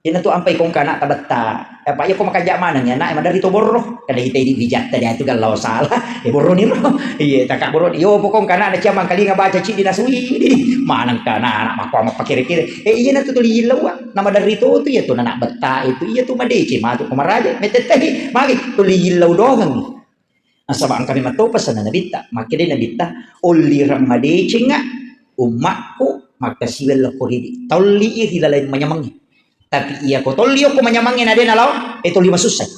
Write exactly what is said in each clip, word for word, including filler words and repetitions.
Iyanatu ampai kongka ana' tabetta. Apa iya ko makanja' maneng ya, ana' maderri to borro. Kada ita idi' wijatta dia tu gallau salah. Eh, borro ni ro. Iya, taka borro. Yo, pokong kana ada ciamang kalinga baca cidi nasui. Maneng kana anak makko mapakere-kere. Eh, iyanatu tuli yillau, ah. Nama dari to tu iya tu anak betta itu. Iya tu madece matu ko maraja. Metetehi. Magi tuli yillau doang. Nasaba engka memang to pesanna Nabitta. Makkeda Nabitta, "Ollireng madecengnga ummakku makkasiwiang lao ko ridi." Taolli i ri laleng manyamangnge. Tapi iya ko tolli okko manyamangnge na de nalao, eh, tolli masussai.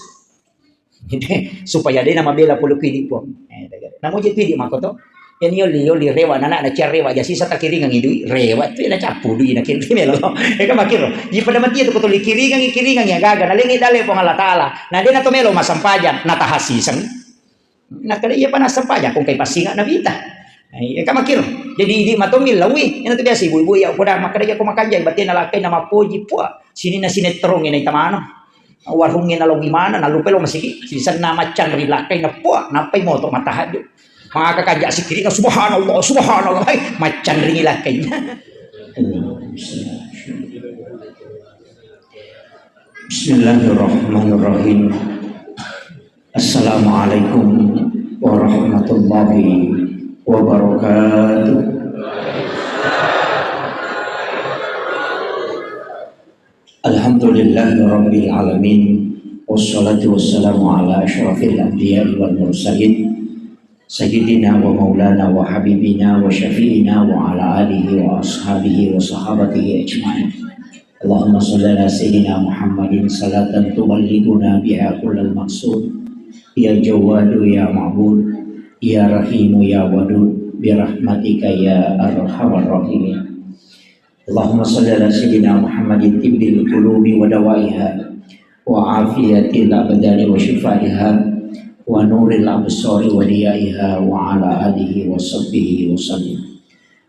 Supaya de namabela pole ku idi, Puang. Eh, namuji tu idi makko to. Yani yolli, yolli rewa, nana na cia rewa, jasi sa takiringang i dui, rewa tu na cappu dui na kiri melo. Eh, kan makkiro. Iya pada mati tu ko tolli kiringang i, kiringang i, gaga. Nalengi dale Puang Allah Taala. Na de na to melo massempajang, na tahasiseng. Nakkeda iya pa nassempajang, ko engkai passinga Nabitta. Eh, iya, kan makkiro. Jadi, idi matommi laui, iyanatu biasa ibu-ibu iya, poda makkeda iya ko makanjai, batena lakkainna mappoji, pua, sininna sinetrongnge naitamano. Warungnge nalaui mana, nallupai lao masigi, sisenna maccanri lakkainna, pua, nappai moto matahajud. Maka kanja sikirina, "Subhanallah, subhanallah." Hai, maccanringi lakkainna. Bismillahirrahmanirrahim. Assalamualaikum warahmatullahi wabarakatuh. Alhamdulillahirabbil alamin. Wassalatu wassalamu ala asyrafil anbiya'i wal mursalin. Sayyidina wa maulana wa habibina wa syafi'ina wa ala alihi wa ashabihi wa sahabatihi ajma'in. Allahumma salli ala sayyidina Muhammadin salatan tuballighuna biha kullal maqsud. Ya Jawwadu ya Ma'bud, ya Rahimu ya Wadud, bi rahmatika ya arhamar rahimin. Allahumma salli ala sayyidina Muhammadin tibbil qulubi wa dawaiha, wa afiyatil abdani wa shifaiha, wa nuril absari wa diyaiha, wa ala alihi wa sahbihi wa sallim.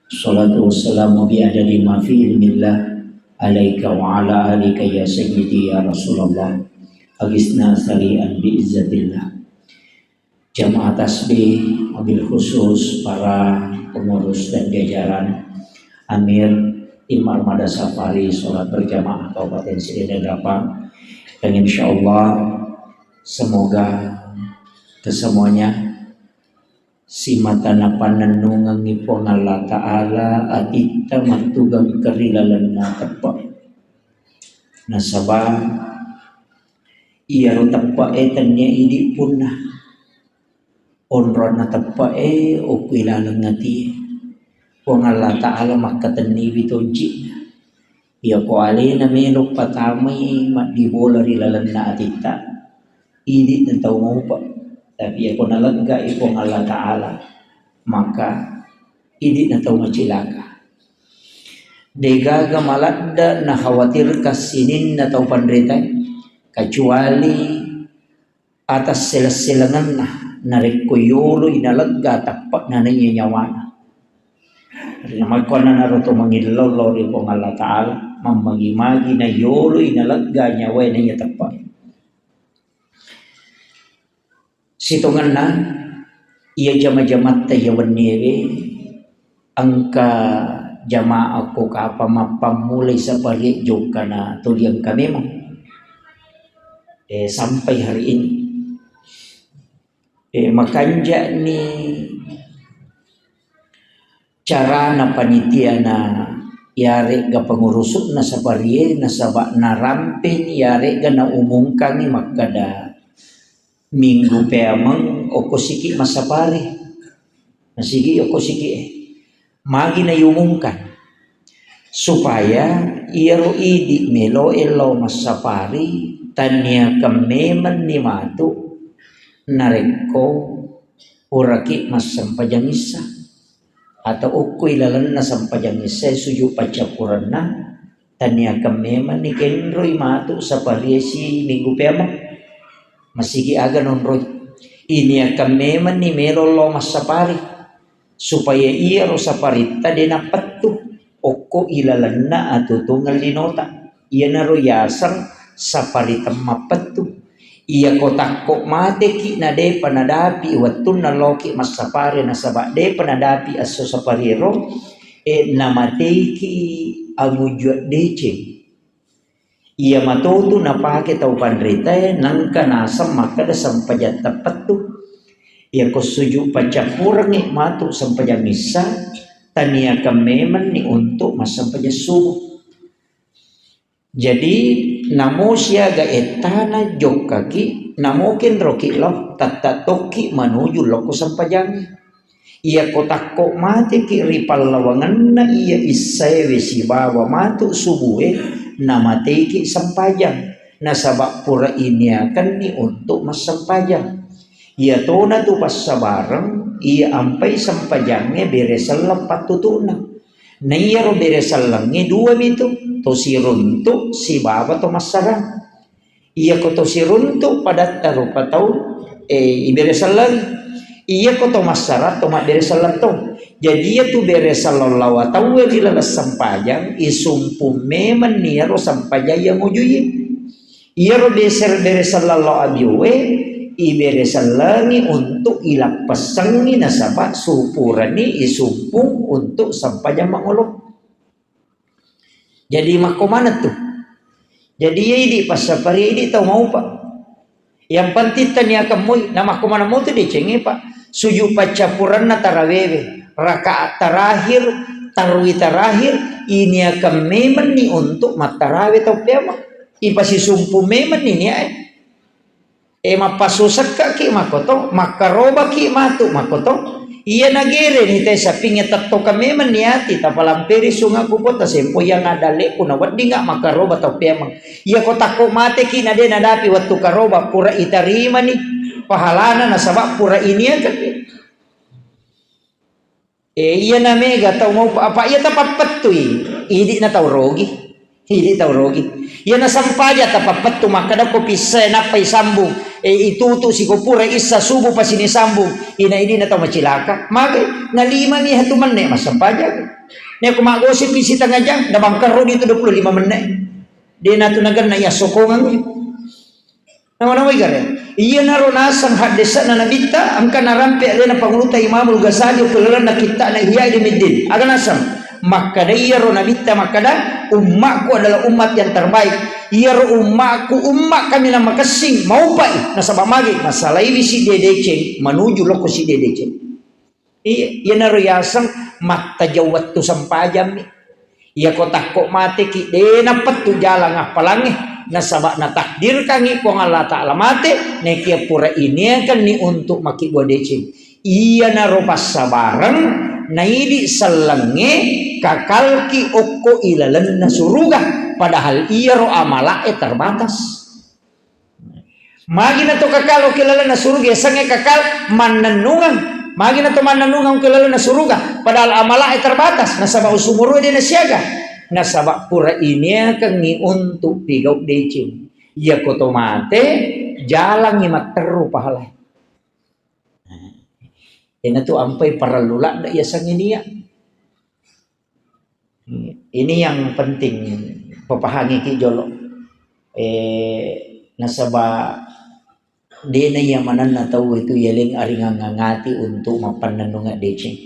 Salatu wassalamu bi adadi ma fi ilmillah alaika wa ala alika ya sayyidi ya Rasulullah. Agisna sari'an bi izzatillah. Jamaah tasbih, wabil khusus para pengurus dan jajaran Amir Tim Armada Safari Sholat Berjamaah Kabupaten Sidenreng Rappang. Dan insya Allah semoga kesemuanya simata napannennungengngi Puang Allah Ta'ala atitta mattugengka ri lalenna teppe'. Nasaba iyaro teppe'e tennia idi punna. Onronna teppe'e okko ilaleng atie. Puang Allah Ta'ala makkatenniwi tonci'na. Iyako alena melo patamai maddibola ri lalenna atitta, idi'na tau maupa. Tapi iyako naleggai Puang Allah Ta'ala, maka idi'na tau macilaka. Degaga maladde nakhawatirkan sininna tau panritae, kecuali atas seleng-selengenna narekko yoloi nalegga teppe'na naiya nyawana. Namakkuannanaro to mangillau lao ri Puang Allah Ta'ala, mammagi-magi nayoloi nalegga nyawae naiya teppe'. Sitongenna, iya jama-jamatta iya wenniewe, engka jamaah ko kapang mappammulai saparie jokkana tuli engka memang. Eh, sampai hari ini. Eh, makanja'ni carana panitiana, iyare'ga pengurusu'na saparie, nasaba narampeni, iyare'ga naumungkangngi makkada, minggu peameng okko siki massapari. Nasigi okko siki e. Magi naiumungkan? Supaya iyaro idi meloe lao massapari, tanniakeng memenni matu narekko puraki massempajang issa atau okko ilalenna sempajang issa sujud paccappurenna, tanniakeng memenni kenroi matu saparie si minggu peameng. Masigi aga nonroi. Iniakeng memenni melo lao massapari. Supaya iyaro saparitta de nappettu okko ilalenna atutungeng linota. Iyanaro yaseng sapari temmappettu. Iyako takko mateki na depa nadapi wettunna laoki massapari nasaba depa nadapi esso sapariero, e, namateiki angujua deceng. Iya matotu napake tau panritae, nengka naseng makkeda sempajang teppettu. Iyako sujud paccappurengngi matu sempajang issa, taniakan memenni untuk massempajang subuh. Jadi, namo siaga ettana jokkaki, namo kenroki lao, tatta tokki manuju lokko sempajangnge. Iyako takko mateki ri pallawangenna iya issaewe sibawa matu subue, namateiki sempajang, nasaba pura iniakenni untuk massempajang. Iyatona tu passabareng, iya ampai sempajangnge bere selleng pattutu'na. Na iyaro bere sellengnge dua mitu, to siruntu sibawa to massarang. Iyako to siruntu padatta rupa tau, eh, ibere selleng. Iyako to massarang to mabbere selleng to. Jadi iyatu bere selleng lawa tauwe ri laleng sempajang, isumpu memenni iyaro sempajang iya mujui. Iyaro beser-, bere selleng lao abioe, ibere sellengi untuk ilappessengi nasaba supurani isumpung untuk sempajang mangolo. Jadi makko maneng tu. Jadi iya idi passapari idi tau maupa. Yang penting taniakan moi, na makko maneng mo tu decengnge, Pak. Sujud paccappurenna tarawewe, rakaat terakhir, tarwi terakhir, iniakan memenni untuk mattarawe tau peama. Ipasisumpu memenni niae. E, mappasusekkaki makoto, makkarobaki matu makoto. Iya nagereni te sapingnge tettoka memeng niati, tapalamperi sungaku po tasempo yang adalleku na weddinga makkaroba tau peameng. Iyako takko mateki na de nadapi wettu karoba, pura itarimani pahalana nasaba pura iniakaki. Eh, iyana mega tau mau apa iya tapappettui, idi na tau rogi. Idi tau rogi. Iyana sempaja tapappettu makkada ko pissai nappai sambung. Eh, itutu siko pura issa subuh pasini sambung. Ina idi na tau macilaka. Mage na lima mi hatu menne massempajang. Ne ko magosip pi sitengah jam, da bangkaro di itu dua puluh lima menit. De na tu nagenna iya sokongan. Nawa-nawai gare. Iyanaro naseng haddesana Nabitta, engka narampe alena Panguluta Imamul Ghazali okko lalenna kitta'na Ihya Ulumuddin. Aga naseng? Makkada iyaro Nabitta makkada, "Ummakku adalah umat yang terbaik." Iyaro ummakku, umma kaminang makessing, maupai. Nasaba magi? Masalaiwi sidde deceng, manuju lokko sidde deceng. Iya, iyanaro yaseng mattajeng wettu sempajammi. Iyako takko mateki, de napettu jalang appalangnge, nasaba natakdirkangngi Puang Allah Ta'ala mate, nekia pura iniakanni untuk makkibua deceng. Iyanaro passabareng, naidi sellengnge kakalki okko ilalenna suruga, padahal iyaro amala'e terbatas. Magi na to kakal okko lalenna suruga, yasengnge kakal mannennungeng. Magi na to mannennungeng okko lalenna suruga, padahal amala'e terbatas, nasaba usumurue de nasiaga. Nasaba pura iniakengngi untuk pigau deceng. Iyako to mate, jalangngi matteru pahala. Iyanatu ampai parellu ladde yasengnge nia. Ini yang penting, papahangiki jolo. Eh, nasaba dena iya manenna tau itu yaleng aringangati untuk mappannennungeng deceng.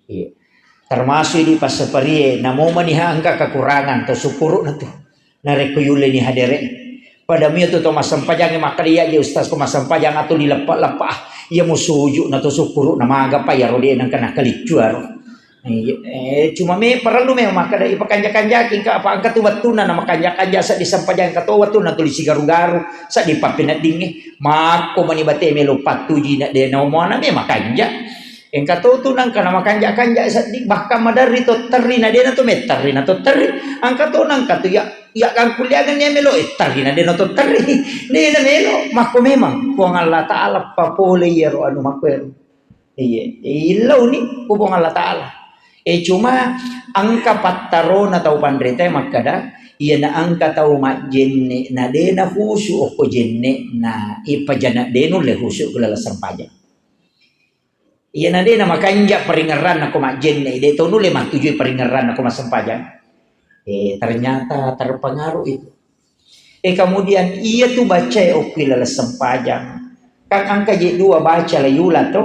Iya. Termasuk di passaparie, namo maniha engka kekurangan, to syukuru na tu. Narekko yulleni hadere. Pada mio tu to massempajangnge makkeda, "Iya je ustaz ko massempajang atau dileppa-leppa. Iya musuju na to syukuru na magapa iyaro de nengka nakaliccu aro." Iya, eh, cuma me parellu memang makkeda ipakanja-kanjaki engka apa engka tu wettunna na makanja-kanja seddi sempajang engka to wettunna tuli sigaru-garu seddi pappeneddingnge. Makko mani bate melo pattuji na de na omoana me makanja. Engka to tu nengka na makanja-kanja seddi, bahkan maderri to terri na de na to metterri na to terri. Engka to nengka tu ya, ya gangkulliangenni melo e terri na de na to terri. De na melo, makko memang Puang Allah Ta'ala papole iyaro anu makko ero. Iya, illauni ku Puang Allah Ta'ala. Eh, cuma engka pattarona tau panrita makkada, iyana engka tau majjenne na de na khusyuk okko jenne na ipajana de nulle khusyuk ku laleng sempajang. Iyana de na makanja paringerranna ko majjenne, de to nulle mattujui paringerranna ko massempajang. Eh, ternyata terpengaruh itu. Eh, kemudian iya tu bacae okki laleng sempajang. Kan engka je dua baca la yula to.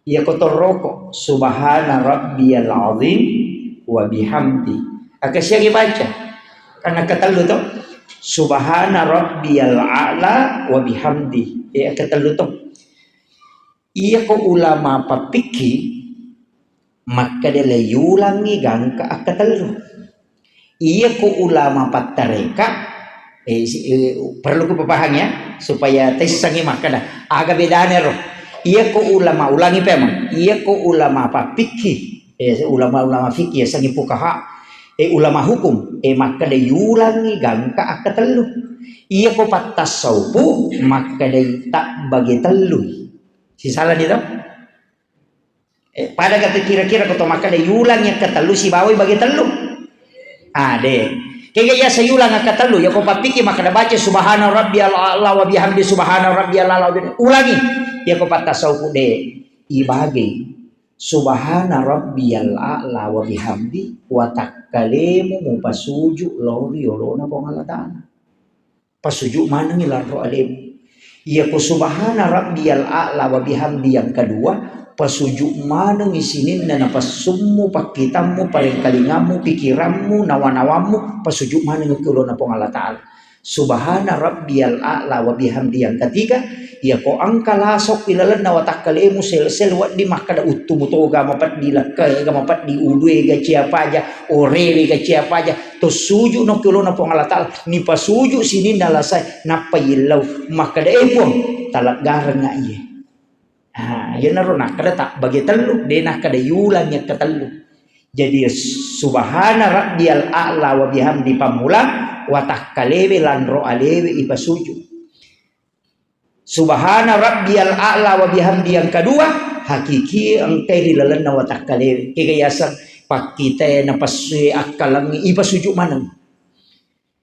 Iya ko torroko, "Subhana rabbiyal azim wa bihamdi." Aga siagi baca? Kan engka tellu to. Subhana rabbiyal a'la wa bihamdi. Eh, ketellu to. Iyako ulama pappikki, makkeda le yulangi gangka akkatellu. Iyako ulama pattareka, eh, si-, eh, perlu kupapahang ya, supaya taissengi makkeda, aga bedana ro. Iyako ulama, ulangi pemeng, iyako ulama pappikki, eh, ulama-ulama fikih, yasengnge fuqaha, eh, ulama hukum, eh, makkeda yulangi gangka akkatellu. Iyako pattasaupu, makkeda tabbage tellu. Sisala di to? Eh, pada kata kira-kira ko to makkeda yulang yang ketellu sibawai bagi tellu. Ah, de. Kega iya sayulang yang ketellu, ya ko pappiki makkeda baca subhana rabbiyal a'la wa bihamdi subhana rabbiyal a'la wa bihamdi. Ulangi. Ya ko pattasauku de. Ibagi. Subhana rabbiyal a'la wa bihamdi wa takkalemu mupasuju lao ri yolona Puang Allah Ta'ala. Pasuju manengngi lanro alemu. Iyako subhana rabbiyal a'la wa bihamdi yang kedua, pasuju manengngi sininna napasummu, pakkitammu, parengkalingammu, pikirammu, nawa-nawammu, pasuju manengngi ki ulona Puang Allah Ta'ala. Subhana rabbiyal a'la wa bihamdi yang ketiga, iyako engka lasok ilalenna watakkalemu sel-sel wedding makkeda uttumu toga mapeddi, lekkaega mapeddi, uduega ciapaja, orewega ciapaja, to suju no ki ulona Puang Allah Ta'ala, nipasuju sininna lasae, nappa yillau, makkeda, "Eh, Puang, taleggarengnga iye." Ah, iyanaro nakkeda tabbage tellu, de nakkeda yulang yakka tellu. Jadi, subhana rabbiyal a'la wa bihamdi pammula, watakkalewe lanro alewe ipasuju. Subhana rabbiyal a'la wa bihamdi yang kedua, hakiki engkai ri lalenna watakkalewe. Kega yaseng pakkitae napessue akkalengngi ipasuju maneng.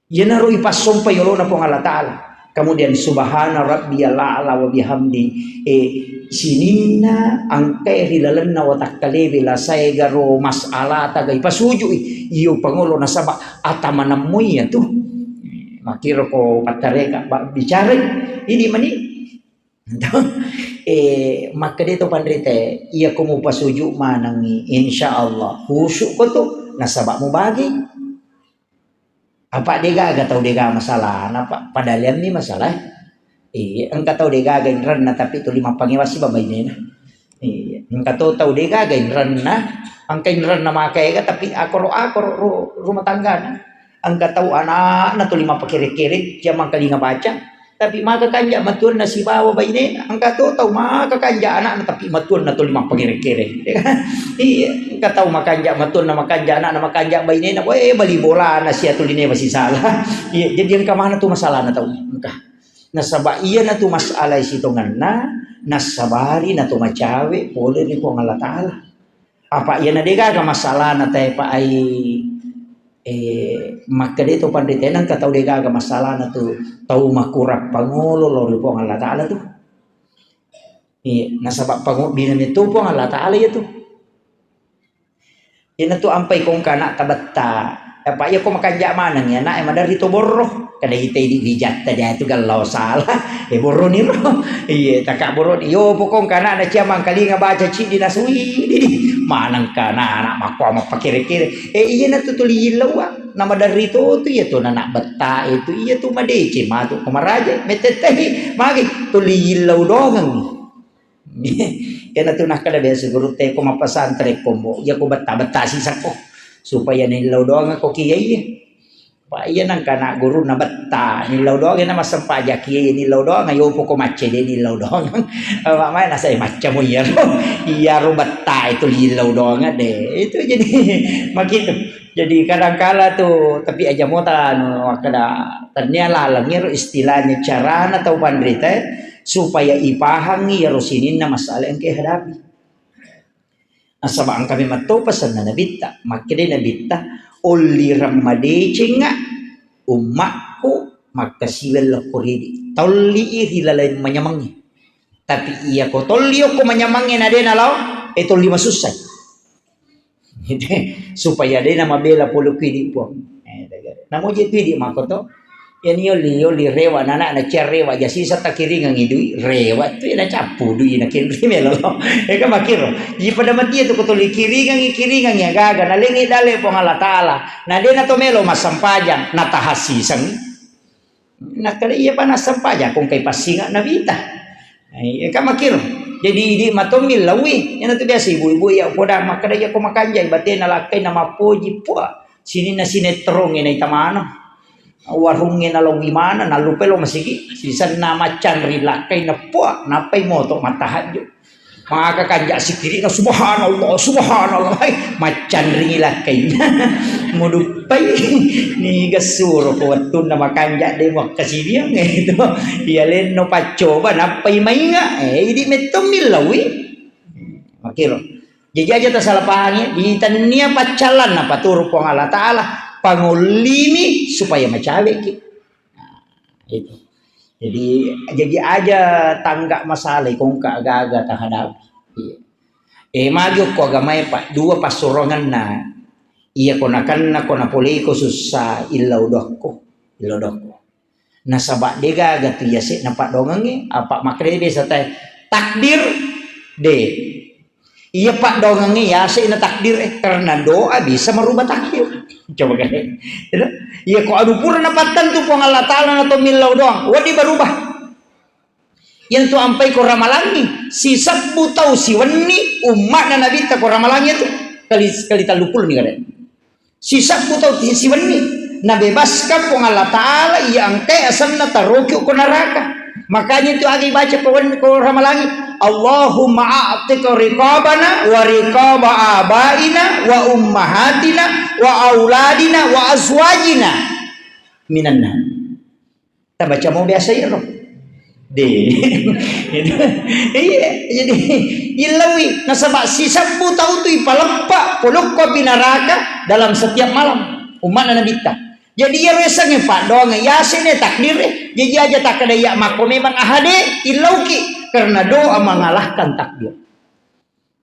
Iyanaro ipassompa yolona Puang Allah Ta'ala. Kemudian subhana rabbiyal a'la wa bihamdi. Eh, sininna engkai ri lalenna watakkalewe lasaegaro mas'alata ga ipasujui. Iyo pangolo nasaba ata manemmui iyatu. Makkiro ko pattareka ba-, bicara, idi mani. Eh, makkeda to panrite, iya ko mupasuju manengngi, insya Allah khusyuk ko tu, nasaba mubagi. Apa degaga tau dega masalah, napa padalianni masalah. Iya, engka tau degaga inrenna tapi tuli mappangewa siba bainena. Iya, engka to tau degaga inrenna, engka inrenna maka ega tapi akoro-akoro ru-, rumah tanggana. Engka tau anakna tuli mappakere-kere, cia mangkalinga baca, tapi maka kanja matuanna sibawa bainena. Engka to tau maka kanja anakna tapi matuanna tuli mappakere-kere. Iya, engka tau makanja matuanna, makanja anakna, makanja bainena, weh, bali bolana sia tuli newa sisala. Iya, jadi engka mana tu masalahna tau. Engka. Nasaba iyana tu masalah sitongenna, nassabari na to macawe pole ri Puang Allah Ta'ala. Apa iyana degaga masalahna tae pa ai, eh, makkeda to panrite, engka tau degaga masalahna tu tau makurang pangolo lao ri Puang Allah Ta'ala tu. Iya, nasaba pangobbina metto Puang Allah Ta'ala iya tu. Iyana tu ampai kongka anak tabetta. Apa iya ko makanja maneng ya, anak maderri to borro. Kada kita idi wijatta dia tu gallau salah. Eh, borro ni ro. Iya, taka borro ni. Yo pokong kana na cia mangkalinga baca cidi nasui. Didi. Maneng kana anak makko mappakere-kere. Eh, iyana tu tuli yillau, ah. Nama dari to tu iya tu anak betta itu iya tu madece matu ko maraja. Metetehi magi tuli yillau dongeng. Iyana tu nakkeda biasa guru te ko mappesantre kombo, iya ko betta-betta sisakko supaya nillau doang ko kiai. Pa iya nangka anak guru na betta, nillau doang na massempajang kiai nillau doang, yo poko macce de nillau doang. Apa mai nasai macca mo iyaro. Iyaro betta itu nillau doang de. Itu jadi makitu. Jadi kadangkala tu, tapi aja mota anu makkeda, tennia laleng ero istilahnya carana tau panrita, eh, supaya ipahangi ero sininna masalah engka ihadapi. Nasaba engka memang to pesanna Nabitta, makkeda Nabitta, "Ollireng madecengnga ummakku makkasiweng lokko ridi." Tolli i ri laleng manyamengnge. Tapi iya ko tolli okko manyamengnge na de nalao, eh, tolli masussai. Supaya de namabela pole ku idi, Puang. Eh, namo je tu idi mako to. Yani yoli, yoli rewa nana na cia rewa ja sisa takiringang idui rewa tu na cappu dui na kenri melo. Eka makiro. Ji pada matia tu ko toli kiringang, kiringang ya gaga na lengi dale Puang Allah Ta'ala. Na de na to melo massempajang na tahasisangi. Nakkeda iya pa nassempajang ko engkai passinga Nabita. Eh, iya ka makkiro. Jadi idi matommi lawi, iyanatu biasa ibu-ibu iya poda makkeda iya ko makanjai batena lakkai na mappoji pua. Sininna sinetrongnge naita maneng. Warungnge nalawi maneng, nallupai lo masigi. Sisenna maccanri lakkai na pua, nappai moto mattahajju. Maka kanja sikirina, "Subhanallah, subhanallah." Hai, maccanringi lakkainna. Muduppai. Niga suro ko wettunna makanja de muakkasiwiang, eh, itu. Iya lenno paccoba, nappai mainga. Eh, idi mettommi lawi. Makkiro. Jadi aja tasalah pahangi, di tania paccallanna paturu Puang Allah Ta'ala, pangollimi supaya macaweki. Nah, itu. Jadi, jadi aja tangga masalah, ikongka aga-aga tahadapi. Iya. Eh, magi okko agamae, Pak, dua passurongenna. Iya, ko nakenna, ko napoleiko sussa, illau dokko, illau dokko. Nasaba degaga tu yase'na paddoangengnge, apa makkeda biasa tae, takdir, de. Iya paddoangengnge yase'na takdir, eh, karena doa bisa merubah takdir. Coba kan? Iya, ko adu pura napattentu Puang Allah Ta'ala na to millau doang, wedding berubah. Yang tu ampai ko ramalangi, sisebbu tau siwenni ummatna Nabitta ko ramalangi itu kali, kali tellu puluh ni kare. Sisebbu tau ti siwenni, nabebaskan Puang Allah Ta'ala iya engkai asenna taroki ko neraka. Makanya itu agi baca ko wen-, ko ramalangi, "Allahumma a'tiq riqabana wa riqaba abaina wa ummahatina wa auladina wa azwajina minan nar." Tabaca mo biasa iyaro. De. Iya, jadi illaui nasaba sisebbu tau tu ipaleppa polokko api neraka dalam setiap malam. Ummatna Nabitta. Jadi iyaro yasengnge paddoang yasene takdir. Jadi aja takkeda iya makko memang ahade illauki karena doa mengalahkan takdir.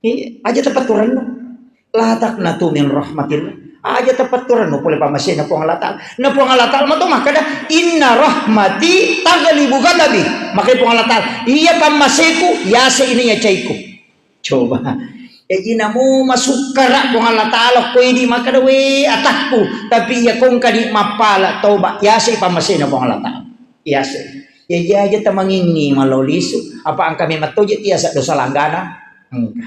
Iya, aja tapatturanno. La taqnatu min rahmatillah. Aja tapatturanno pole pammasena Puang Allah Ta'ala. Na Puang Allah Ta'ala mato makkeda, "Inna rahmati taghlibu ghadabi." Makkeda Puang Allah Ta'ala, "Iya pammaseku, yase ini ya caiku." Coba. Jadi namu masukkara Puang Allah Ta'ala ko idi makkeda, "We atakku." Tapi iya kongka di mappala toba, yase pammasena Puang Allah Ta'ala. Yase. Ya, iya aja tamangingi mallau lisu. Apa engka memang toje tiasa dosa langgana? Engka.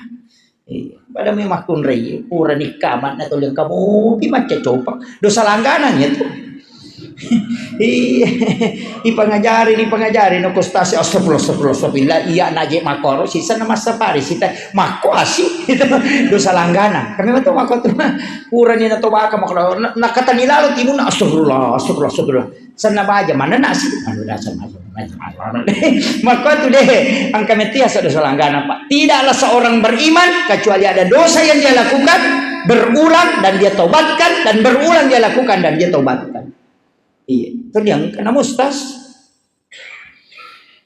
Iya. Pada memang kunrai, pura nikkamat na tolong kamu, pi macca copa. Dosa langgananya tu. Iya. Ipangajari, ipangajari, no kostasi, astagfirullah, astagfirullah, astagfirullah. Iya, naje makoro, sisa na massapari, sita, mako asi. Itu dosa langgana. Kami betul mako tu. Pura ni na tobaka, mako, na, nakatani lalo timun, astagfirullah, astagfirullah, astagfirullah. Senna baja, mana nasi? Anu dasar masuk. Maka tu deh, engka metti asa dosa langgana, Pak. Tidaklah seorang beriman kecuali ada dosa yang dia lakukan, berulang dan dia taubatkan, dan berulang dia lakukan dan dia taubatkan. Iya, itu dia engka na mustas.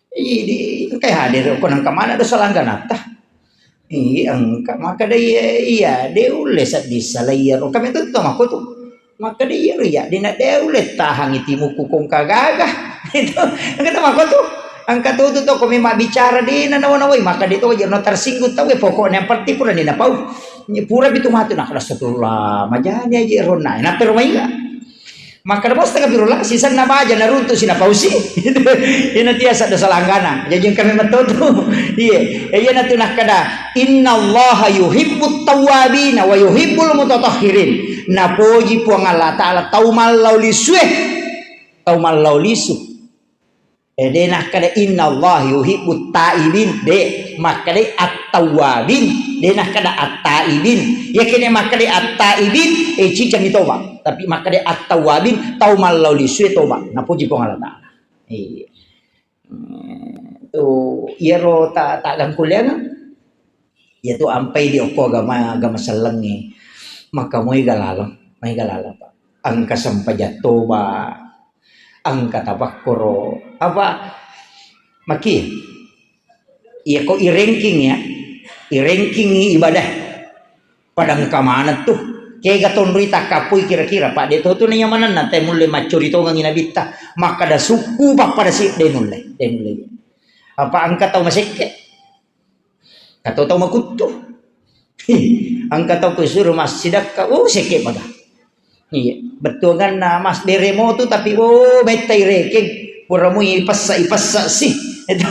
Iya, di, engka hadir, ko nang kemana dosa langgana ta? Iya, engka. Makkeda iya, iya, de ulle seddi sala iyaro. Kami tu tau makko tu. Makkeda iyaro iya, de na de ulle tahangi timuku kongka gaga. Itu, engka tau makko tu. Engka tu tu toko memang bicara de na nawa-nawai, maka de to aja no tersinggung tau, pokoknya yang penting pura de na pau. Pura pitu matu, nah, astagfirullah, majani aja ronna. Nah, terus mai. Makkeda, "Bos, astagfirullah, sisenna baja naruntu sinapausi." Ina tiasa dosa langgana. Jaji engka memang tau tu. Iya. E, iya natu nakkeda, "Innallaha yuhibbut tawwabina wa yuhibbul mutatahhirin." Napoji Puang Allah Ta'ala tau mallau lisue. Tau mallau lisu. Eh, de nakkeda, "Innallaha yuhibbut taibin." De, makkeda at-tawwabin. De nakkeda at-taibin. Yakene makkeda at-taibin, eh, cicami toba. Tapi makkeda at-tawwabin, tau mallau lisue toba. Napuji Puang Allah Ta'ala. Iya. Hmm, tu, iyaro ta, ta gangkulianga. Iyatu ampai di okko agama, agama sellengnge. Maka moi galaleng, moi galaleng, Pak. Engka sempajang toba, engka tapakkoro. Apa? Maki, iya ko i ranking ya, i ranking ibadah. Pada engka maneng tu. Kega tonroi takkapui kira-kira, Pak, de to tu naiya manenna te mulle maccori tongengi nabitta. Makkada sukku pappada si, de nulle, de nulle. Apa engka tau masekke? Kato tau makuttu. Engka tau kusuru massidakka, oh, sekke pada. Iya, bettuanganna mas bere motu tapi, oh, mettai rekeng. Pura mui ipessa, ipessa si. Itu,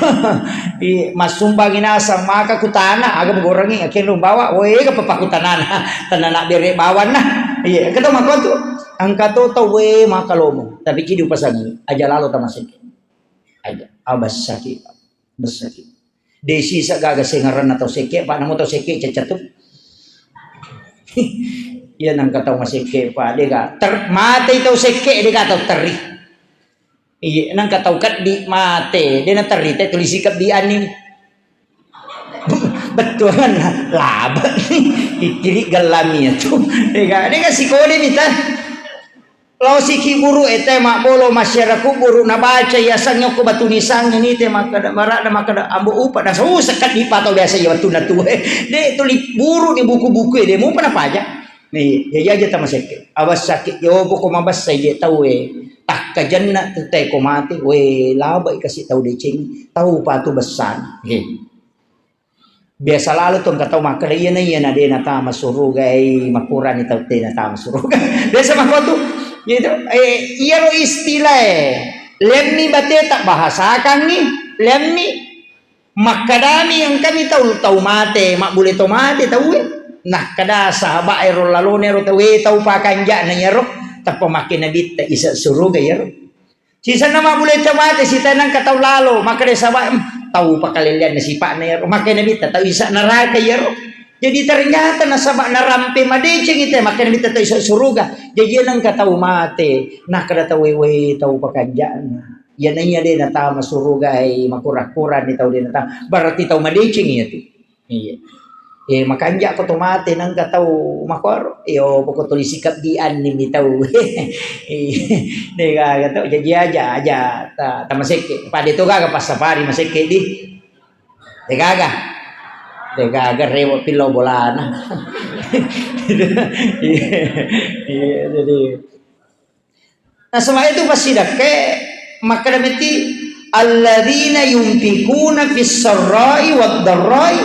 i, massumbangi naseng maka kutana, aga mugorengi, akhirnya bawa, woi, ga papa kutanana, tanana bere bawanna. Iya, engka to mako tu. Engka to tau, we, maka lomo. Tapi cidi upasangi, aja lalo tamasekke. Aja, abessaki, bessaki. Desi sa gaga sengaranna tau sekke, pa namo tau sekke cacatu. Iya, nangka tau masekke, pa, dega. Ter-, mate tau sekke, dega tau teri. Iya, nangka tau keddi mate, de naterri te tulisi keddi anni. Bettuanna, laba ni. Ikkiri gellami tu. Dega, dega sikode mita. Lao siki buru ete mabbolo masyarakat buru nabaca ya sangyo ko batu nisang ni te makkada, marakna makkada, ambo upa, na susah keddi pato biasa ya wettunna tu. De tuli buru di buku-buku de mupa napaja. Ni, jaji aja tamasekke. Awassaki, yo poko mabessa je tau e. Takkajenna tu te ko mate, we, labai kasi tau deceng, tau patu bessana. He. Biasa lalo tu engka tau makkeda, iyana, iyana de natama suruga, eh, makurani tau te natama suruga. Biasa makko tu. Gitu. Eh, iyaro istilah e. Lemmi bateta bahasakangi, lemmi. Makkedami engkami tau, tau mate, mabbule to mate tauwe. Nakkeda sahabat ero lalone ero tauwe tau pakanja'na iyaro, tappa makke nabitta isa suruga iyaro. Sisenna mabbule to mate sita nangka tau lalo, makkeda sahabat, "Em, tau pakalelleanna sipa'na iyaro." Makke nabitta tau isa neraka iyaro. Jadi ternyata nasaba narampe madeceng ite, makke nabitta tau isa suruga. Jadi nangka tau mate, nakkeda tauwe, "We, tau pakanja'na." Iyana iya de natama suruga, eh, makura-kurani tau de natama. Berarti tau madeceng iya tu. Iya. Eh, makanja ko to mate nangka tau makoro. Iyo, poko tuli sikap di anni mi tau. Iya. De gaga tau, jaji aja, aja ta, tamasekke. Pade to gaga passapari masekke di. De gaga. De gaga rewo pillau bolana. Iya. Iya, jadi Nasaba itu passidekkae makkeda metti, "Alladzina yunfikuna fis sarra'i wad darra'i."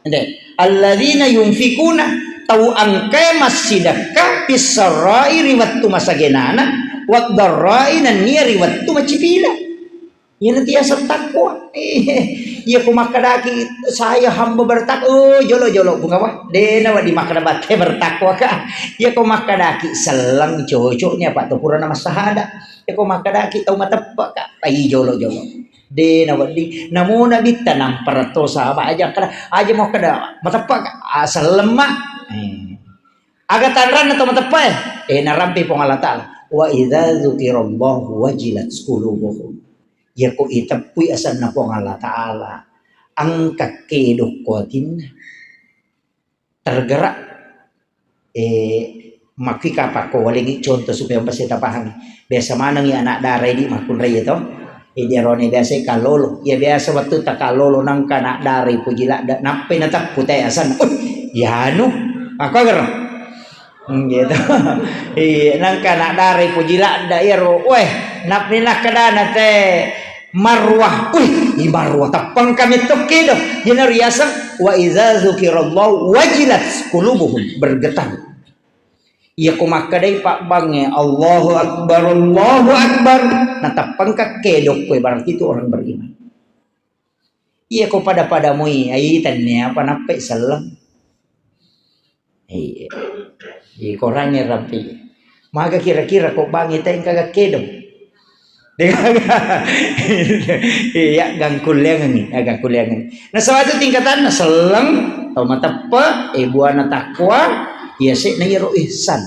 Ende, "Alladzina yunfikuna," tau engkae massidekka, "fis sarra'i," ri wettu masagenana, "wad darra'i," nennia ri wettu macipila. Iyana tiaseng takwa. Iya ko makkedaki saya hamba bertakwa, oh, jolo-jolo bunga wah. De nawedding makkeda batte bertakwa ka. Iya ko makkedaki selleng cocoknya apa to purana massahada. Iya ko makkedaki tau mateppe ka. Ai jolo-jolo. De nawedding. Namo nabitta nampara to sahabat aja kada. Aja mau kada mateppe ka. Ah, selleng ma. Eh. Aga tanranna to mateppe e? Eh, narampe Puang Allah Ta'ala. Wa idza dzukirallahu wajilat qulubuhum. Yako iteppui asenna Puang Allah Ta'ala, engka kedo ko atinna. Tergerak. Eh, makki kapakko walengi contoh supaya pasti tapahangi. Biasa manengi anak dara idi makkunrai to. Eh, diarone biasa kallolo. Iya biasa wettu takallolo nangka anak dara poji ladda. Nappai nateppu te asenna. Uh, yanu. Makko gero. Hmm, gitu. Iya, nangka anak dara poji ladda iyaro. Weh, napni nakkedana te Marwah. Wih, i Marwah teppang kami tokki do. Iyana riaseng wa idza dzukirallahu wajilat qulubuhum, bergetar. Iya ko makkedai pabbangnge, "Allahu Akbar, Allahu Akbar." Nateppang ka kedokko, berarti itu orang beriman. Iya ko pada-pada mui, ai tannia apa nappai selleng. Iya. Iya, korangnge rabbi. Maga kira-kira ko bangi tengka ga kedong. Degaga. Iya, gangkulleangengi, ya, gangkulleangengi. Nasaba tu tingkatanna selleng, tau mateppe, eh, buana takwa, iya se na iyaro ihsan.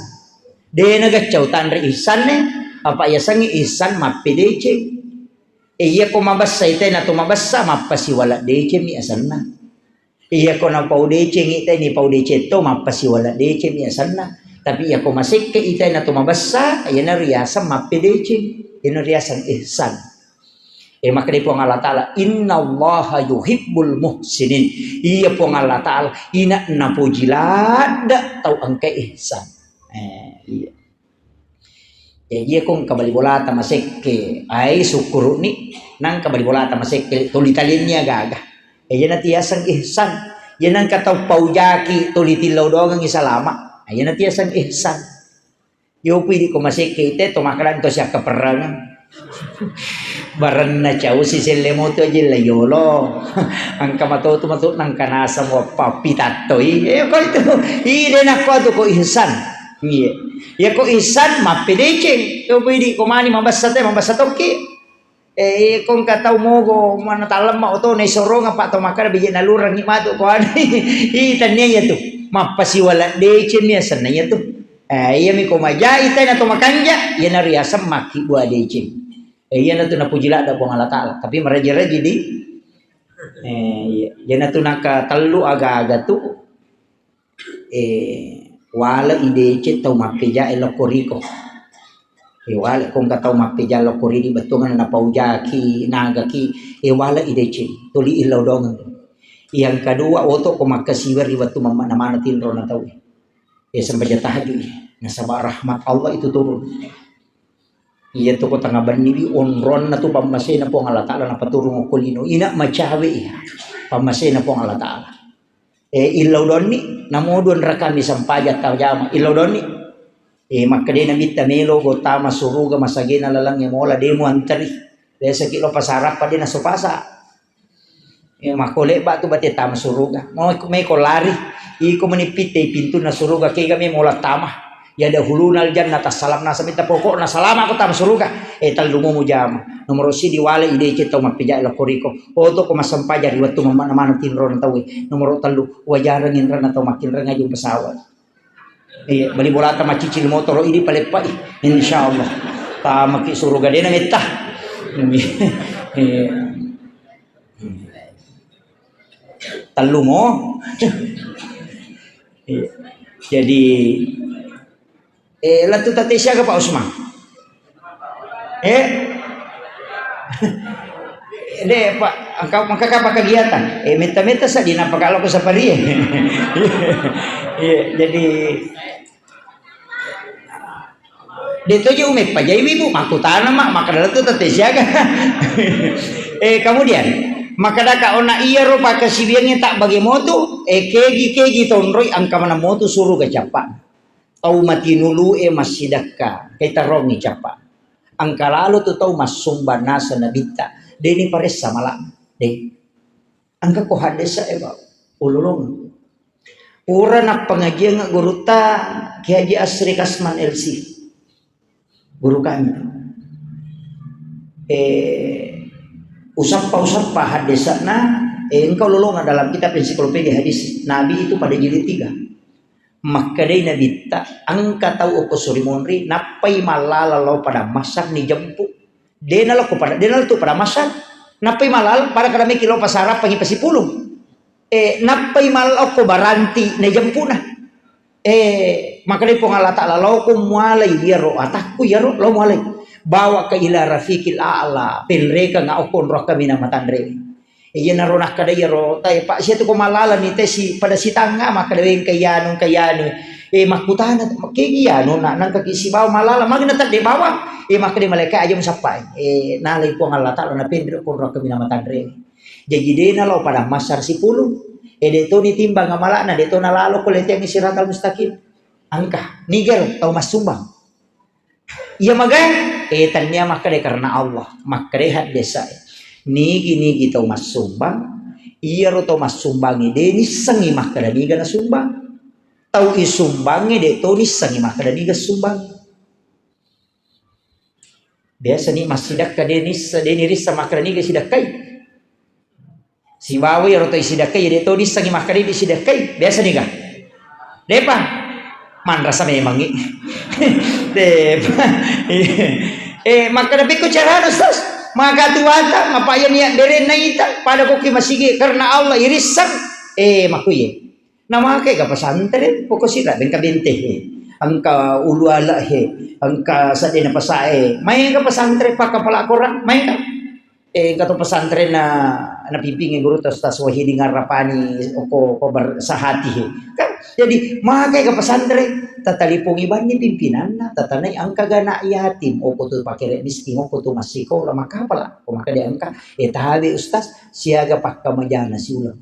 De na gaccau tanre ihsan ne, apa iya sengi ihsan mappedeceng. Eh, iya ko mabessa ite na to mabessa, mappasiwala deceng mi asenna. Iya ko napau deceng ite ni pau deceng to, mappasiwala deceng mi asenna. Tapi iya ko masekke ite na to mabessa, iyana riaseng mappedeceng. Iyana riaseng ihsan. Eh, makkeda Puang Allah Ta'ala, "Innallaha yuhibbul muhsinin." Iya Puang Allah Ta'ala, ina napoji ladda tau engka ihsan. Eh, iya. Jaji, iya ko engka bali bolata masekke, ai sukkuru'ni, nangka bali bolata masekke, tuli talennia gaga. Ejana tiaseng ihsan. Iya nangka tau paujaki, tuli tillau doangengi salama. Ejana tiaseng ihsan. Yopi di ko masekke ite to makkeda to siakkaperrangeng. Barenna cau siselle moto aja la yolo. Engka matotu matu nangka naseng wappa pitattoi. Eh, ko itu. Ide nakko tu ko ihsan. Iya. Ya ko ihsan mappedeceng. Coba idi ko mani mabessa te, mabessa tokki. Eh, ko engka tau mogo mana talemma oto na isorong apa to makkada bije nalurengi matu ko anu. Ih, tania iya tu. Mappasiwala deceng mi asenna iya tu. Eh, iya mi ko majai tena to makanja, iya nariaseng makki bua deceng. Eh, iya natu napuji ladda Puang Allah Taala. Tapi meraji-raji di. Eh, iya. Iya natu nangka tellu aga-aga tu. Eh, wala ideceng tau mappeja e lokko riko. Eh, wala ko engka tau mappeja lokko ridi bettuanna napaujaki, nagaki, eh, wala ideceng, tuli illau dongeng. Yang kedua, oto ko makkasiweng ri wettu mamma-, namana tinro na tau. Eh, sembaja tahajud. Nasaba rahmat Allah itu turun. Iya tu ko tengah benni wi onronna tu pammasena Puang Allah Taala napaturung okko lino. Ina macawe iya. Pammasena Puang Allah Taala. Eh, illau donni, namo dua rakami sempajang tajama, illau donni. Eh, makkeda Nabitta melo go tama suruga masagena lalengnge mola, de muanteri. Biasa ki lo pasarappa de naso pasa. Eh, makko lebba tu bate tama suruga. Mau meko lari, iko meni pitte pintunna suruga kega me mola tama. Ya dahuluna aljannata salam nasa minta pokokna salama ko tama suruga. Eh, tellu mo mujama. Nomoro sidi wale ideceng tau mappeja lokko riko. Oto ko massempajang ri wettu mamma-, namana tinrona tauwe. Nomoro tellu, wajareng inrana tau makkinreng ajung pesawat. Iya, bali bolata macicil motoro idi paleppai. Insyaallah. Tamaki suruga dena metta. Iya. Tellu mo. Iya. Jadi, eh, lettu tette siaga Pak Usman? Eh? De, Pak, engka, maka apa kegiatan? Eh, metta-metta sa dinapa kalau ku sapari. Iya, jadi De toje umeppa jai wibu, makkutana ma, makkada lettu tette siaga. Eh, kemudian, makkadaka ona iyaro pakkasiwiangnge tak bage motu, eh, kegi-kegi tonroi engka maneng motu suruga cappa. Tau matinulu e massidakka, kaitarrongi cappa. Engka lalo tu tau massumbang naseng nabitta, deni paressa mala, de. Engka ko haddesa e, Pak, ululung. Pura nappangajiang gurutta Kiai Haji Asri Kasman L C. Guru kami. Eh, usappa-usappa haddesana, eh, engka ululung dalam kitab ensiklopedia hadis. Nabi itu pada jilid tiga. Makkedai Nabitta, engka tau okko Surimunri, nappai mallala lao Padang Mahsyar nijempu. Dena lao ko pada, dena lao tu Padang Mahsyar. Nappai mallala, pada kada meki lao pasarappangi pasipulung. Eh, nappai mallala okko Baranti, naijempuna. Eh, makkedai Puang Allah Taala, lao ko mualai iyaro atakku iyaro, lao mualai. Bawa ka ila rafiqil a'la, penrekang okko nrokka mina matanre. Iyanaro nakkeda iyaro tae, Pak, sia tu ko mallalani te si, pada sitangnga makkeda, "Wé, engka iyanu, engka iyanu." Eh, makkutana, "Kegi iyanu, nak, nangka ki sibawa mallala, magi natedde bawang?" Eh, makkeda malaika, "Aja musappai." Eh, nalai Puang Allah Taala napenre ko nrokka mina matanre. Jaji dena lao Padang Mahsyar sipulung. Eh, de to nitimbang amalana, de to nalalo ko letiang siratal mustaqim. Engka, niga tau massumbang. Iya magai, eh, tania makkeda karena Allah, makkeda haddesa. Nigi-nigi tau massumbang, iyaro tau massumbangi de nissengi makkeda niga nasumbang. Tau isumbangi de to nissengi makkeda niga sumbang. Biasa ni massidakka de nissa, de nirissa makkeda niga sidakkai. Sibawa iyaro to isidakkai, de to dissengi makkeda disidakkai. Biasa niga? Depa. Manrasa memangngi. Depa. Eh, makkeda pekko carana, Ustaz? Maka tuata, mapa iya niat berenna ita, pada koki masigi karena Allah irisseng. Eh, makuye. Namakai ga pesantren, pokok sira engka bente he. Engka ulu ala he, engka sadena pasae. Maega pesantren pakkapala Korang, maega. Eh, engka to pesantren na, napimpingi guru to Ustaz Wahidin Arrapani, oko, oko ber-, sahati he. Kan? Jadi, makai ga pesantren, tatalipongi banni pimpinanna, tatanai engka ga anak yatim, oko tu pakere miskin, oko tu massikola, makkapala, ko makkeda engka, eh, tabe Ustaz, siaga pakkamajana siuleng.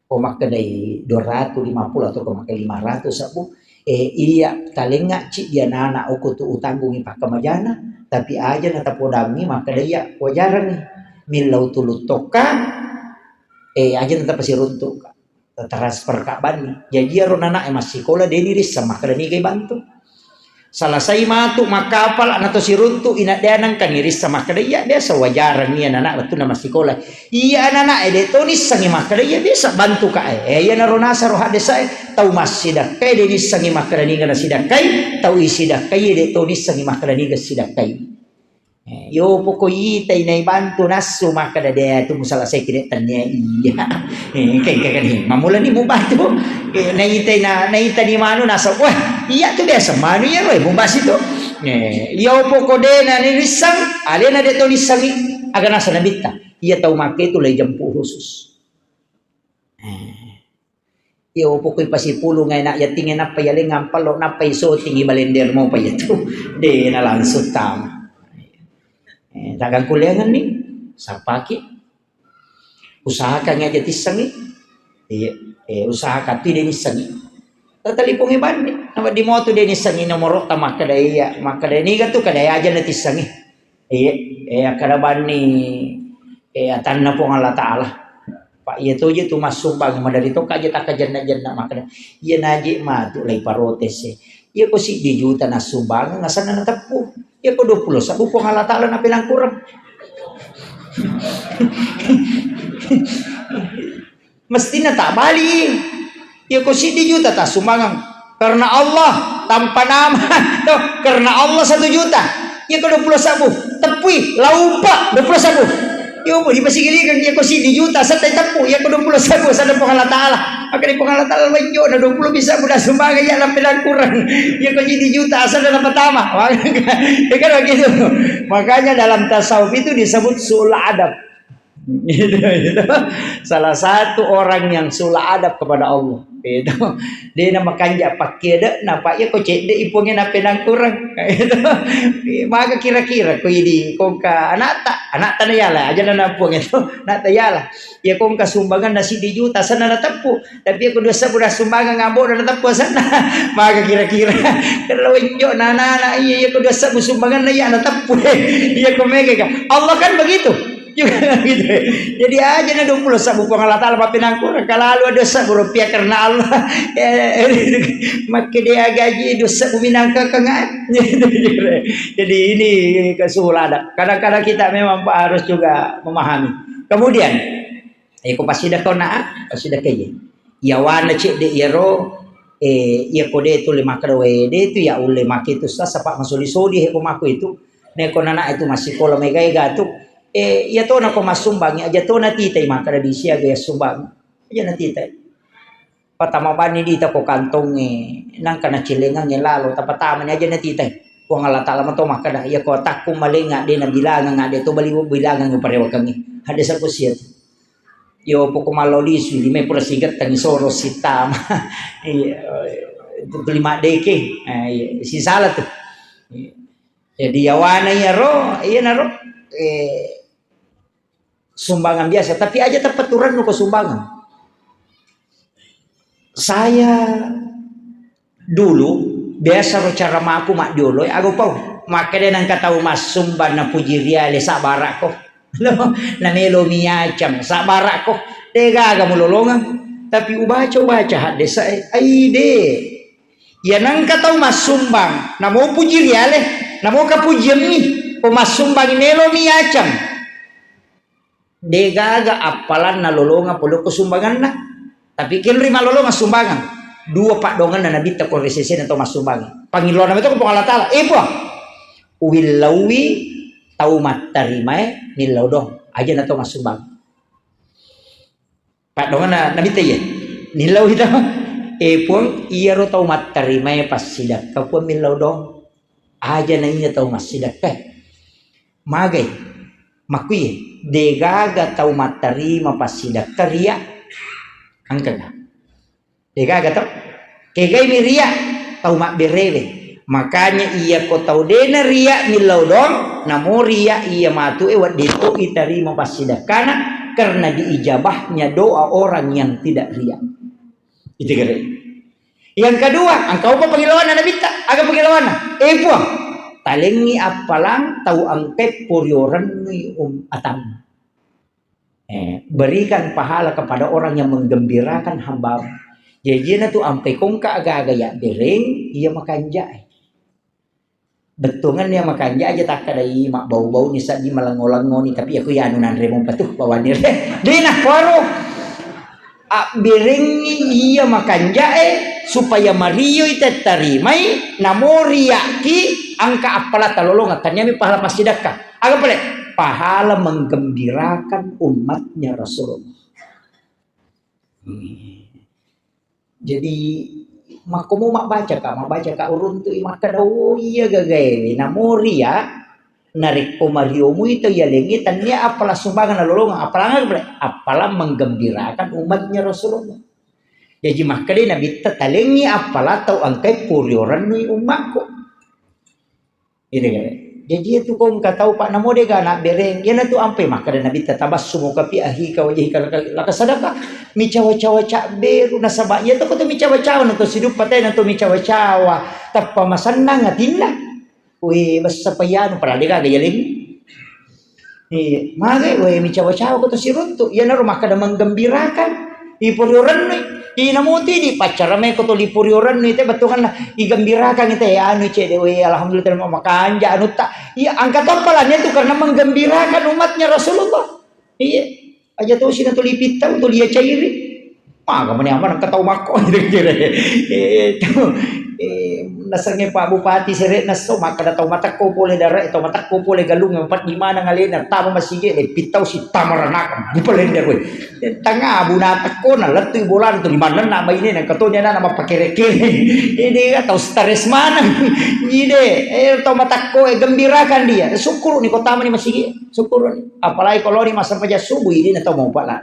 Ko makkedai dua ratu lima puluh atau ko makkeda lima ratu sebbu, Eh, iya, talengnga ciddi anana okko tu utanggungi pakkamajana, tapi aja natapodangngi makkeda iya wajarangngi. Millau tulu tokka, eh, aja natapasiruntuka. Transfer ka banni. Jaji iyaro nana e massikola deni risseng makkeda niga ibantu. Salasai matu makkapala nato siruntu ina dea nangkani risseng makkeda iya biasa wajarangngi anana wettunna massikola. Iya anana e de to nissengngi makkeda iya biasa bantu ka e. Eh, iyanaro nasaro haddesa e. Tau massidakkai de nissengngi makkeda niga nasidakkai, tau isidakkai de to nissengngi makkeda niga sidakkai. Eh, yo poko itai naibantu nassu makkeda de tu musalasaiki de tennia iya. Eh, engka, engka kani mamulani mubantu. Eh, naitai na, naitani manu nasau, wah, iya tu biasa manu iya roe mubasi tu. Eh, yo poko de na nissang, alena de to nissangi, aga nasa nabitta. Iya tau makke tu lai jemput khusus. Eh. Iyo, pokoi pasipulung ai, nak, yatingnge nappa yaleng ampallo, nappa isotingi balender mopa iyatu. De na langsung tama. Eh, tagang kuliangan ni, sappaki. Usahakan aja tissengi. Iya, eh, usahakan tu de nissengi. Tatalipungi bandi. Nama di motu de nissengi nomoro ta makkeda iya, makkeda niga tu kada aja na tissengi. Iya, eh, akkeda banni, eh, atanna Puang Allah Ta'ala. Pak, iya toje tu massumbang, madari tokka aja takkajenna-jenna makkeda, iya naji matu lai parotese. Iya ko siddi juta nassumbang, asenna nateppu. Iya ko dua puluh sabbu Puang Allah Ta'ala napenangkurang. Mestina tak bali. Iya ko siddi juta tassumbangeng karena Allah tanpa nama. Toh, karena Allah satu juta. Iya ko dua puluh sabbu, teppui, laupa dua puluh sabbu. Iya ko dipasigiligeng, iya ko siddi juta, setta teppu, iya ko dua puluh sabbu, setta Puang Allah Ta'ala. Maka di Puang Allah Ta'ala wenjo na dua puluh bisa buda sumbangeng iya lampe kurang. Iya ko siddi juta, asal dalam pertama. Ya kan begitu. Makanya dalam tasawuf itu disebut sul adab. Gitu, gitu. Salah satu orang yang sula adab kepada Allah. Gitu. De na makanja pakkedena, Pak, iya ko cedde i Puangnge napenangkurang. Gitu. Maka kira-kira ko idi kongka anakta, anakta na yala, aja na Puang itu, anakta yala. Iya kongka sumbangan na siddi juta, asenna nateppu. Tapi iya ko dua sabbu nassumbangeng ambo na nateppu asenna. Maka kira-kira. Kalau injo na anak-anak iya, iya ko dua sabbu sumbangan na iya nateppu. Iya ko mega ka. Allah kan begitu. Juga gitu. Jadi aja na dua puluh sabbu Puang Allah Ta'ala mapinangkura, kalalu ada sabbu rupiah karena Allah. Eh, makke dia gaji dua sabbu minangka kanga. Jadi ini kesulada. Kadang-kadang kita memang, Pak, harus juga memahami. Kemudian, eh, ko pasidakka na, pasidakka iya. Yawana cedde iyaro, eh, iya ko de tu le makkeda, we, de tu ya ulle make tu sasa, Pak, masoli-soli he ko mako itu. Neko nana itu massikola mega-ega tu. Eh, iya tona ko massumbangi, aja tona titai makkeda di siaga ya sumbang. Aja na titai. Patama bani dita ko kantongnge, nangka nacilengangnge lalo, tapatamani aja na titai. Puang Allah Ta'ala mato makkeda, iya ko takku malenga de na bilangang, ade to bali bilangang parewakangnge. Hadesa ko sia tu. Yo poko mallo lisu, lima pura sigettangi soro sitama. Iya, itu lima deke. Eh, iya, sisala tu. Iya. Jadi yawana iyaro, iyanaro, eh, sumbangan biasa, tapi aja tepaturannu ko sumbangan. Saya dulu biasa ro cara maku maddioloi, ago pau. Makkeda nangka tau massumbang napuji riale, sabarakko. Namelo miacang, sabarakko. Degaga mulolongeng. Tapi ubaca-ubaca haddesa e, aide. Iya nangka tau massumbang, namo puji riale, namo kapujiammi, ko massumbang melo miacang. Degaga appalanna lolongang pole ko sumbanganna. Tapi kenri malolongang sumbangang. Dua paddonganna nabitta ko ri sesena to massumbang. Pangilona meto ko Puang Allah Ta'ala. Eh, Puang, uwillauwi tau mattarimae millau dong. Aja na to massumbang. Paddonganna nabitta iya. Nillau hita. Eh, Puang, iyaro tau mattarimae passidakka, Puang, millau dong. Aja na iya tau massidakka. Magai, makkuye, degaga tau mattarima passidakka ria. Angkana. Degaga tau. Kegaimi ria, tau mabberewe. Makanya iya ko tau dena ria millau dong, namo ria iya matu e wedding to itarima passidakkana karena diijabahnya doa orang yang tidak ria. Itu kira. Yang kedua, engka upa pengilawanna Nabitta, aga pengilawanna? Eh, Puang, talengngi appalang tau engkae poriorennui um atam. Eh, berikan pahala kepada orang yang menggembirakan hamba. Jadi, na tu ampe kongka aga-aga ya bereng, iya makanjai. Bettuangan ya makanja aja takkadai mabbau-bau ni saddi malengo-lengo ni, tapi aku ya anu nanre mo patuh bawani re. Dena kuaro. Abberengngi iya makanjae supaya marioi tettarimai, namoriaki angka appala talolongang, taniami pahala passidakka. Aga pale? Pahala menggembirakan umatnya Rasulullah. Hmm. Jadi, makkomo mabbacaka, mabbacaka uruntu'i makkeda, "Oh, iya gagaewe." Namori ya, narekko mariomui tau yalengnge, tania appala sumbangan nalolongeng, appala aga pale? Appala menggembirakan umatnya Rasulullah. Jaji makkedai Nabitta, "Talengngi appala tau engkai puriorennui ummakku." Ide gare. Jaji itu ko engka tau, Pak, namo dega anak bereng, iyanatu ampai makkeda Nabitta, "Tabassumuka fi akhika wajhika laka, laka sadaqah." Micawa-cawa cabberu, nasaba iya to ko to micawa-cawa, na to siduppa te na to micawa-cawa, tappa masennang atinna. We, bessa payanu, padahal dega aga yaleng. Iya, mage, we, micawa-cawa ko to siruntu. Iyanaro makkeda menggembirakan. Ipuriorennui. Inamo tidi paccara me ko to lipuriorennui te bettuanna igembirakan te anu cede, we, alhamdulillah, terima makanja anutta. Iya, angka tappalanya itu karena menggembirakan umatnya Rasulullah. Iya. Aja tosi na tuli pittau, tuli ya cairi. Maga mani aman engka tau makko. Eh, tu. Eh, nasengnge Pak Bupati sere'na esso, makkeda tau matekko pole dare, tau matekko pole galung, empat di mana ngalena, tama masige, le pittau si tama ranaka, bupalende koe. Tanga buna tekko na lettu bolana tu limanenna bainena, engka toni anana mappakere-kere. Ide tau stres maneng. Ide, eh, tau matekko, eh, gembirakan dia. Syukur ni ko tama ni masige, syukur ni. Apalagi kalau ni massempajang subuh, ide na tau mau pala.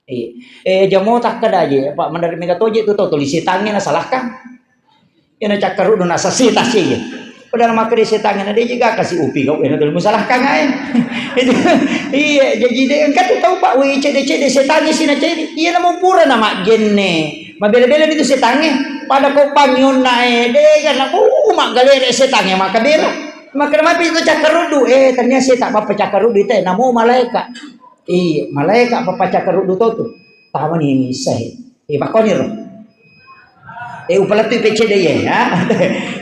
Iya. Eh, jamo takkeda je, Pak, mendarat mega toje tu tau tuli setangnge nasalahkan. Iya, na cakkaruddu nasasita sih. Padahal makkeda setangnge na deje gaka si upi kau, iya, na tuli musalahkan ae. Itu, iya, jadi de engka tu tau, Pak, wei cede-cede setangnge sina cede. Iya, namo pura na majjenne. Mabela-bela itu setangnge. Pada ko pangionna, eh, de kan aku maggalere setangnge maka bela. Makkeda mapi itu cakkaruddu, eh, ternyata setan bappa cakkaruddu itu, eh, namo malaika. Iya, malaika apa pacakkaruddu to tu. Tamani sahe. Eh, pakkoni ro. Eh, upalettui P C D I, ya.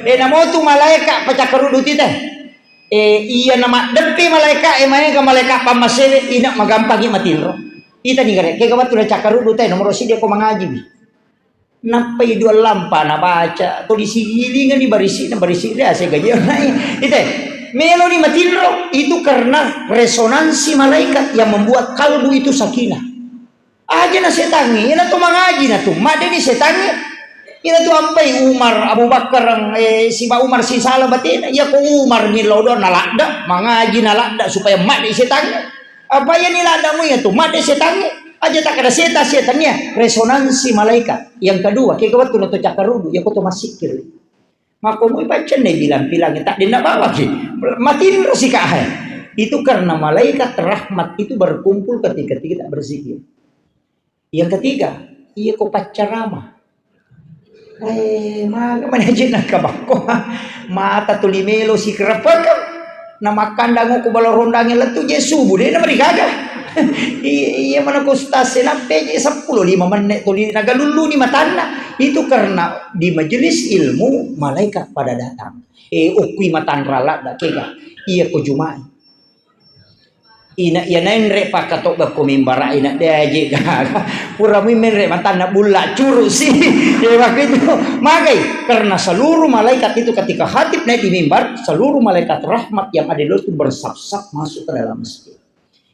Eh, namo tu malaika pacakkaruddu tite. Eh, iya na maddeppe malaika, eh, maega malaika pammasere, ina magampangi matinro. Ita ni gare, kega wettu na cakkaruddu te, nomoro sidi ko mangaji. Nappai dua lampa nabaca, tuli sigilingani barisi na barisi de ase gaji nai. Ite, meloni matinro, itu karena resonansi malaikat yang membuat kalbu itu sakinah. Aja na setangnge, ina tu mangaji na tu, madeni setangnge. Ina tu ampai Umar, Abu Bakar, eh, siba Umar sisala batena, iya ko Umar millau do na ladda, mangaji na ladda supaya madde setangnge. Apa iya ni ladda mu iya tu, madde setangnge. Aja takkada setan, setan iya resonansi malaikat. Yang kedua, kega wettu na to cakkaruddu, iya ko to massikkiri. Makko mui paccenne bilang-bilang, tak denna bawaki. Matinro si kae. Itu karena malaikat rahmat itu berkumpul ketika kita berzikir. Yang ketiga, iya ko paccarama. Eh, maga manaje nakabakko. Mata tuli melo sikerepekeng. Na makkandang ko bala rondangnge lettu je subuh, de na marigaga. Iya, iya mana ko ustaz senappe je seppulo lima menne tuli nagalulluni matanna. Itu karena di majelis ilmu malaikat pada datang. Eh, okkui matanra ladda kega. Iya ko Juma'i. Ina iya naenre pakkatobba ko mimbara ina de aje gaga. Pura mui menre matanna bulla curu si. Eh, waktu itu magai karena seluruh malaikat itu ketika khatib naik di mimbar, seluruh malaikat rahmat yang ada di luar itu bersap-sap masuk ke dalam masjid.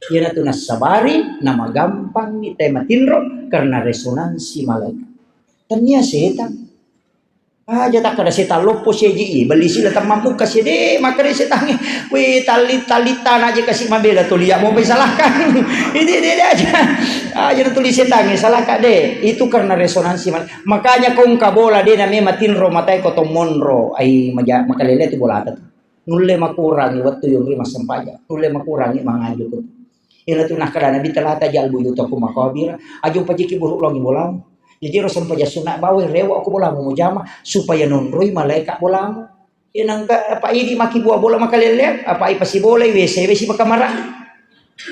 Iyanatu nassabari, namagampang ni tematinro karena resonansi malaikat. Tania setan. Aja takkada setang loppo seji i, belli sila temmammuka sede, makkeda setangnge, "Weh, talli-, tallittana aja kasi mabela tuli, ya, mau salahkan." Ini dia, dia aja. Aja na tuli setangnge, salahkan de. Itu karena resonansi mal-, makanya kongka bola de na memang tinro matai ko to monro, ai maja-, makalele tu bola tu. Nulle makurangi wettu yonri massempajang, nulle makurangi mangajuku. Iyanatu nakkeda Nabi, "La taj'alu buyutakum maqabir." Aja upajiki buruk longi bola. Jadi ro sempajang sunna bawai, rewa ko bolamu mujama supaya nonroi malaika bolamu. Iya nangka apa idi maki bua bola makalelleang, apa ipasibolai W C, W C pakamara.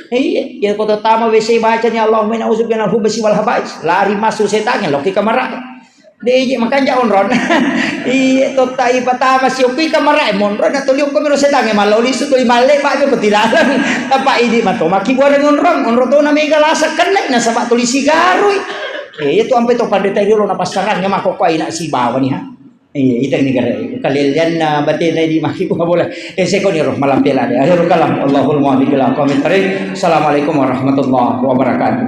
Iya, iya ko tama W C bacani Allahumma inna a'udzu bika minal khubutsi wal khaba'its. Lari masuk setangnge, loki kamara. Deje makanja onron. Iya, totta ipatama siokki kamara, monro na toli okko miro setangnge, mallao lisu toli malle, Pak, ko tilalang. Apa idi mato maki buareng onron, onro to na mega lasa kenne, nasaba toli sigarui. Eh, iya tu ampe to pandita riolo na passarangnge mako ko aina sibawa ni ha. Iya, ita negara kalellianna batena di maki buah bola. Eh, sekoni roh malam pela de. Akhirul kalam. Allahul muwaffiq ila aqwamit thariq. Assalamualaikum warahmatullahi wabarakatuh.